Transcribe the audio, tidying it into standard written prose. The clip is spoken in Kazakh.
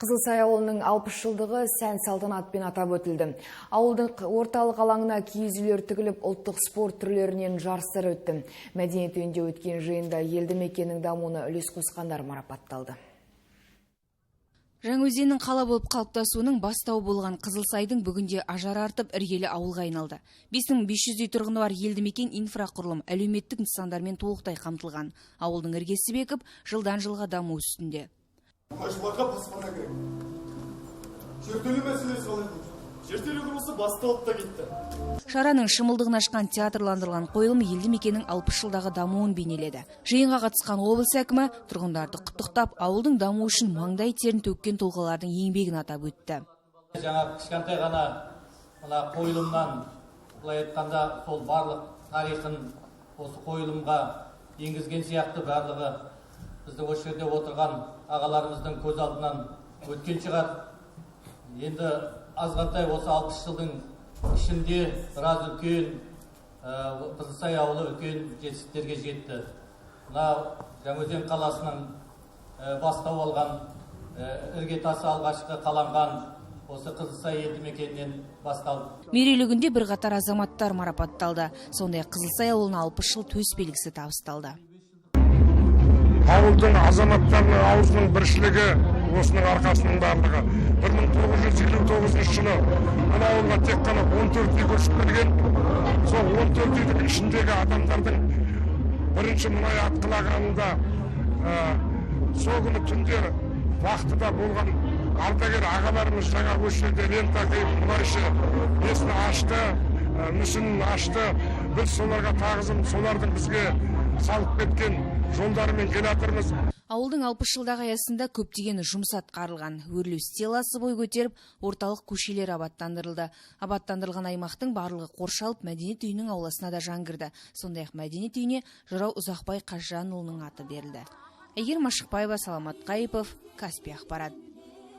Қызылсай ауылының 60 жылдығы сән салтанатпен атап өтілді. Ауылдың орталық алаңына киіз үйлер тігіліп, ұлттық спорт түрлерінен жарыстар өтті. Мәдениет үйінде өткен жиында елді мекеннің дамуына үлес қосқандар марапатталды. Жаңаөзеннің қала болып қалыптасуының бастауы болған Қызылсайдың бүгінде ажары артып, іргелі ауылға айналды. 5500-дей тұрғыны бар елді мекен инфрақұрылым, әлеуметтік нысандармен толықтай қамтылған. Ауылдың іргесі бекіп, жылдан жылға даму үстінде. Мұнайшыларға баспана керек. Жертөле мәселесі қалай болды? Жертөле құрылысы басталып та кетті. Шараның шымылдығын ашқан театрландырылған қойылым елді мекеннің 60 жылдағы дамуын бейнеледі. Жиынға қатысқан облыс әкімі тұрғындарды құттықтап, ауылдың дамуы үшін маңдай терін төккен тұлғалардың еңбегін атап өтті. Жаңа кішкентай ғана мына қойылымнан, былай айтқанда, сол барлық тарихын осы қойылымға енгізген сияқты, барлығы біздің осы жерде отырған ағаларымыздың көз алдынан өткен шығар. Енді азғантай осы 60 жылдың ішінде біраз үлкен Қызылсай ауылы үлкен жетістіктерге жетті. Мына Жаңаөзен қаласының бастау алған, іргетасы алғашқы қаланған осы Қызылсай елді мекенінен басталды. Мерейлі күнде бірқатар азаматтар марапатталды. Сондай-ақ Қызылсай ауылына 60 жыл төс белгісі табысталды. Ауылдың азаматтарының аузының біршілігі, осының арқасының барлығы. 1959 жылы бұл ауылға тек қана 14 үй көшіп келген. Сол 14 үйдің ішіндегі адамдардың бірінші мұнай атқылағанында, сол күні түнде вахтыда болған ардагер ағаларымыз жаңа осы жерде лента қиып, мұнайшы несін ашты, мүсінін ашты. Біз соларға тағзым, солардың бізге салып кеткен жолдарымен келе жатырмыз. Ауылдың 60 жылдағы аясында көптеген жұмыс атқарылған. Өрлеу стеласы бой көтеріп, орталық көшелер абаттандырылды. Абаттандырылған аймақтың барлығы қоршалып, мәдениет үйінің ауласына да жан кірді. Сондай-ақ мәдениет үйіне жырау Ұзақбай Қазжанұлының аты берілді. Әйгерім Ашықбаева, Саламат Қайыпов, Каспий ақпарат.